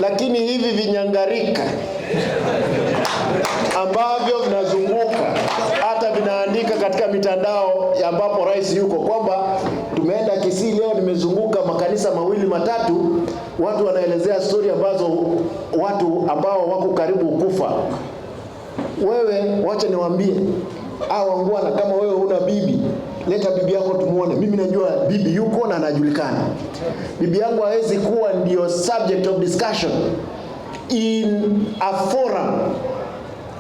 Lakini hivi vinyangarika ambavyo vinazunguka hata vinaandika katika mitandao ambapo rais yuko kwamba tumeenda Kisii leo, nimezunguka makanisa mawili matatu, watu wanaelezea stori ambazo watu ambao wako karibu kufa. Wewe wacha niwaambie, hao wangwana, kama wewe huna bibi, leta bibi yako tumuone. Mimi najua bibi yuko na anajulikana. Bibi yangu hawezi kuwa ndio subject of discussion in a forum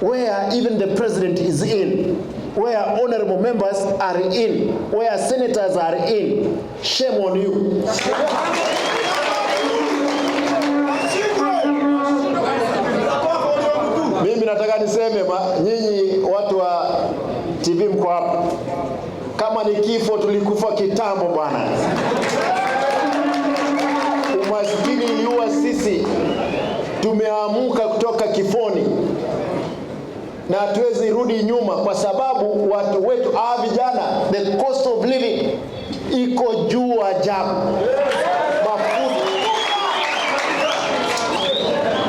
where even the president is in, where honorable members are in, where senators are in. Shame on you. Mimi nataka niseme nyinyi watu wa TV mko hapa, kama ni kifo tulikufa kitambo bwana. Umaskini iliua sisi, tumeamka kutoka kifoni na hatuwezi rudi nyuma, kwa sababu watu wetu hawa vijana, the cost of living iko juu ajabu, mafuta.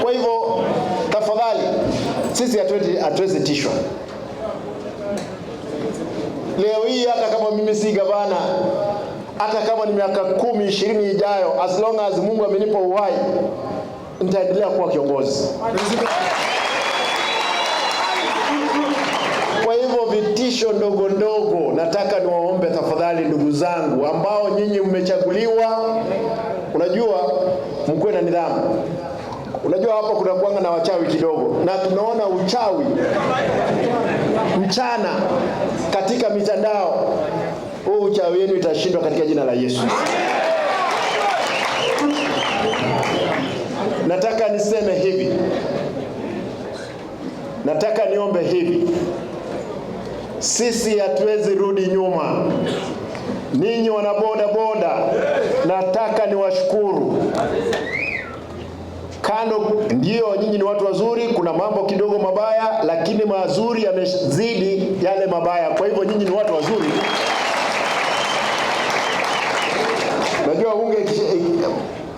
Kwa hivyo tafadhali, sisi hatuwezi tishwa leo hii. Hata kama mimi si gavana, hata kama ni miaka 10 20 ijayo, as long as Mungu amenipa uhai, nitaendelea kuwa kiongozi. Kwa hivyo vitisho ndogo ndogo, nataka niwaombe tafadhali, ndugu zangu ambao nyinyi mmechaguliwa, unajua mkuwe na nidhamu. Unajua hapa kuna kuanga na wachawi kidogo, na tunaona uchawi mchana katika mitandao. Huu uchawi wenu itashindwa katika jina la Yesu. Nataka niseme hivi, nataka niombe hivi, sisi hatuwezi rudi nyuma. Ninyi wana boda boda, nataka niwashukuru. Kando ndio nyinyi ni watu wazuri, kuna mambo kidogo mabaya, lakini mazuri yamezidi yale mabaya. Kwa hivyo nyinyi ni watu wazuri. Najua unga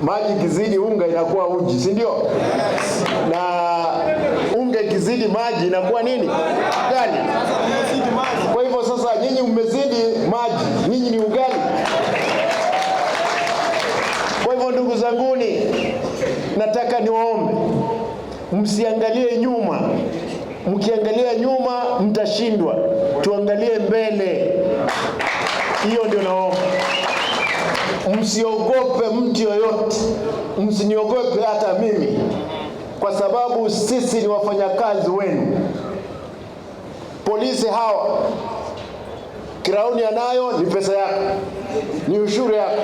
maji ikizidi unga inakuwa uji, si ndio? Yes. Na unga ikizidi maji inakuwa nini? Ugali. Kwa hivyo sasa nyinyi mmezidi maji, nyinyi ni ugali. Kwa hivyo ndugu zanguni, nataka niwaombe msiangalie nyuma. Mkiangalia nyuma mtashindwa, tuangalie mbele. Hiyo ndio naomba. Msiogope mtu yoyote, msiniogope hata mimi, kwa sababu sisi ni wafanyakazi wenu. Polisi hawa kirauni anayo ni pesa yako, ni ushuru yako.